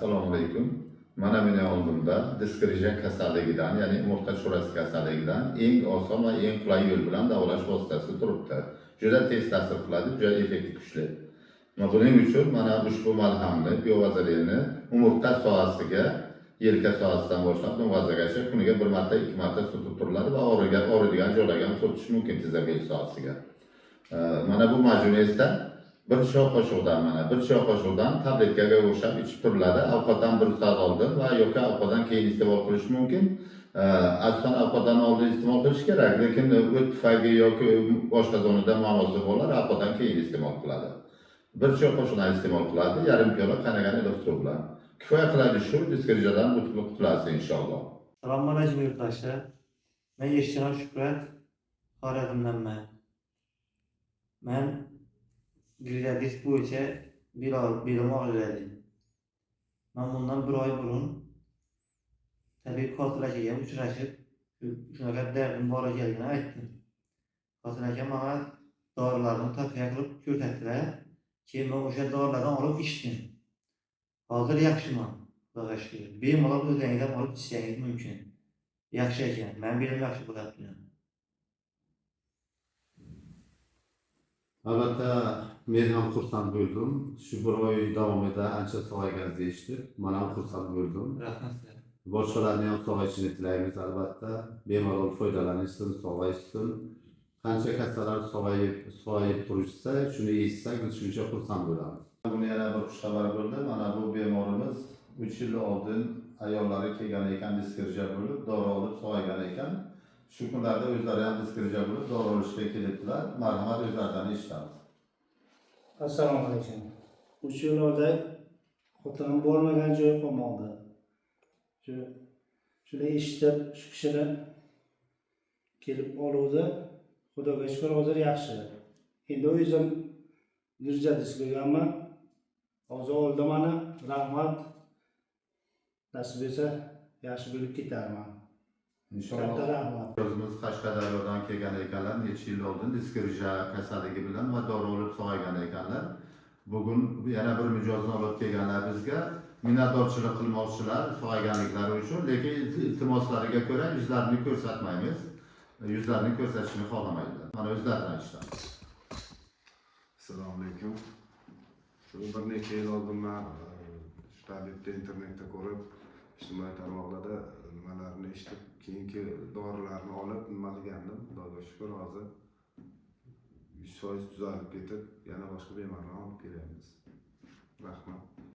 Assalomu alaykum. Mana meni oldimda disk grija kasalligidan, ya'ni umurtqa cho'rasi kasalligidan eng oson va eng qulay yo'l bilan davolash vositasi turibdi. Juda tez ta'sir qiladi, juda effekti kuchli. Mana buning uchun mana ushbu malhamni, biovazelinni umurtqa sohasiga, yelka sohasidan boshlab dumg'azagacha kuniga bir marta, ikki marta surtib turiladi va og'rigan og'riydigan joylarga ham surtish mumkin, tizza bel sohasiga. Mana bu majun esa bir choy qoshiqdan, mana bir choy qoshiqdan tabletkaga o'xshab ichib turiladi. Ovqatdan bir soat oldin va yoki ovqatdan keyin iste'mol qilish mumkin. Asosan ovqatdan oldin iste'mol qilish kerak, lekin o't pufagi yoki oshqozonida muammosi borlar ovqatdan keyin iste'mol qiladi. Bir choy qoshiqdan iste'mol qiladi, yarim piyola qaynagan iliq suv bilan. Kifoya qiladi shu, disk grijadan butkul qutulasiz inshaalloh. Assalomu alaykum, yurtdoshlar. Men Eshjonov Shuhrat, Xorazmdanman. Man grija disk bo'yicha belim og'riydi. Man bundan bir oy burun tabib Hosil akaga uchrashib, shunaqa dardim bor ekanligini aytdim. Hosil aka menga dorilarni tavsiya qilib ko'rsatdilar. Keyin men o'sha dorilardan olib ichdim. Hozir yaxshiman, Xudoga shukur. Bemalol o'zingiz ham olib ichsangiz mumkin. Yaxshi ekan. Men belim yaxshi bo'lyapti. Albatta, men ham xursand bo'ldim. Shu bir oy davomida ancha sog'ayganingizni eshitib, man ham xursand bo'ldim. Rahmat sizga. Boshqalarni ham sog'ayishini tilaymiz albatta. Bemalol foydalanishsin, sog'ayishsin. Qancha kasallar sog'ayib turishsa, shuni eshitsak, biz shuncha xursand bo'lamiz. Buni yana bir xushxabar bo'ldi. Mana bu bemorimiz 3 yil oldin ayollari kelgan ekan, disk grija bo'lib, dori olib sog'aygan ekan. Shu kunlarda o'zlari ham disk grija bo'lib, dori olishga kelibdilar. Marhamat, o'zlaridan eshitamiz. Assalomu alaykum. 3 yil oldin xotinim bormagan joyi qolmadi. Shuni eshitib, shu kishini kelib oluvdi. Xudoga shukur, hozir yaxshi. Endi o'zim grija disk bo'lganman. Hozir oldi mana, rahmat. Nasib etsa, yaxshi bo'lib ketarman. Inshaalloh. Katta rahmat. O'zimiz Qashqadaryodan kelgan ekanlar, necha yil oldin disk grija kasalligi bilan va dori olib sog'aygan ekanlar. Bugun yana bir mijozni olib kelganlar bizga. Minnatdorchilik qilmoqchilar sog'ayganliklari uchun, lekin iltimoslariga ko'ra yuzlarini ko'rsatmaymiz. Yuzlarini ko'rsatishni xohlamaydilar. Mana o'zlaridan eshitamiz. Assalomu alaykum. Shu bir necha yil oldin man shu tabibni internetda ko'rib, ijtimoiy tarmoqlarda nimalarni eshitib, keyingi dorilarni olib nima qilgandim. Xudoga shukur, hozir 100% tuzalib ketib, yana boshqa bemorlarni olib kelyapmiz. Rahmat.